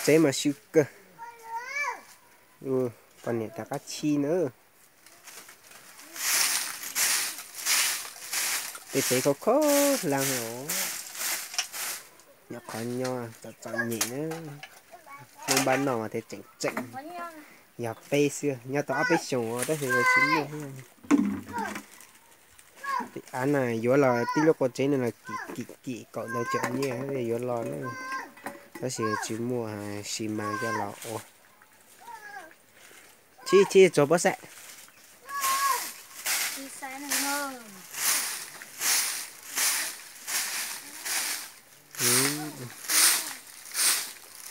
tsev mas swm kawg. Poj niam rov qab chib na. Tej tsev khaub khaub hlab os. Nyuam qhuav nyob txom txom nyem na. Hnub npaj noj mas thiaj tseem tseem. Yog peb xwb nyob tau ob peb xyoos tab sis tsis muaj. Av na yuav los tib lub qub tsev no los kim kim kim kaum ntawd cov nyiaj yuav los na. Tab sis tsis muaj xi mas coj los ua. Chib chib tsuag pob xav.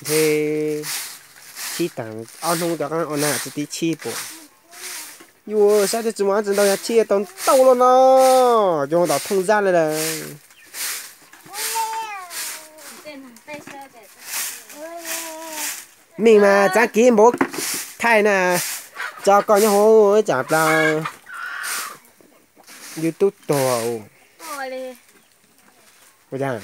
Ntshe chib tag ob hnub rov qab ua na tsis tib chib pum. Yus saib twb tsis muaj tsis ntau yog chib tau ntau lawm no. Cov tom thooj zaj lawm lawm. Mej mas txav kiv npaum thaij na, tso koj nyob hauv tsam plaws YouTube tuag. Ua cas?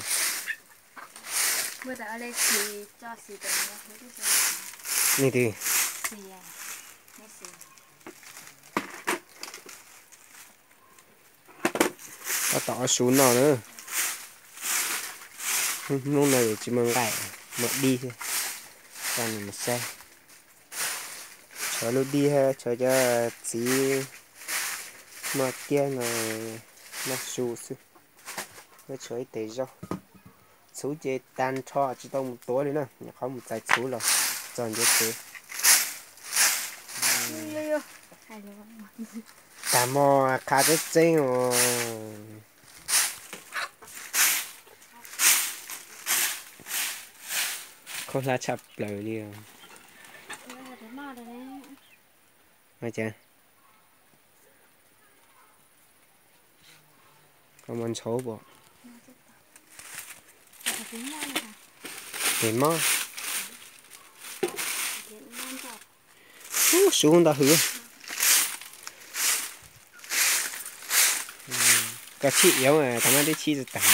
Leej twg? Tab tom ob su noj na. Hnub no tsis muaj nqaij, muaj dib xwb. Coj nws mus saib. Tshuav lub dib, tshuav cov txiv maj kiab no, noj su xwb. Tshuav ib tes zaub. Txhuv ces tag nrho tsis tau mus tuav li na, nyuam qhuav mus txais txhuv los txog ntua tsev. Tag hmo qha tseeb tseeb os. Khaub hlab tshaj plaws li os. Koj muab ntshauv pom. Tes mob. Ub, su ntau hwv. Koj chib iov, koj mab twb chib tag.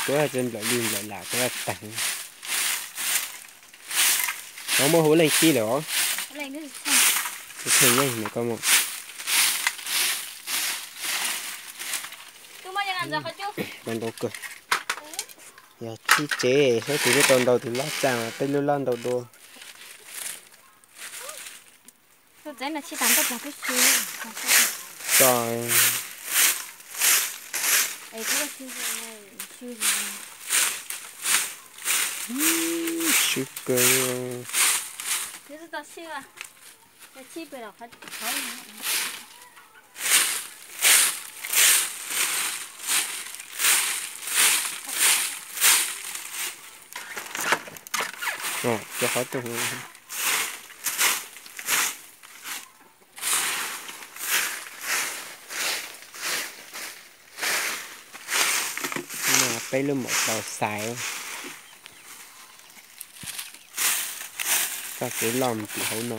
Tuav tsis nplawm li nplawm lam tuav tag. Koj muab hu leej chib lawm os. Koj mus. Ntau kawg. Yog chib tsev saib tus twb tau ntau tus lob txaj, peb lub lob ntau dua. Tso. Swb kawg. Cov qhov tu. Peb lub maum tau xais. Txoj kev loj mus tim hauv no.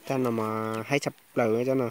Cov no mas haib tshaj plaws cov no.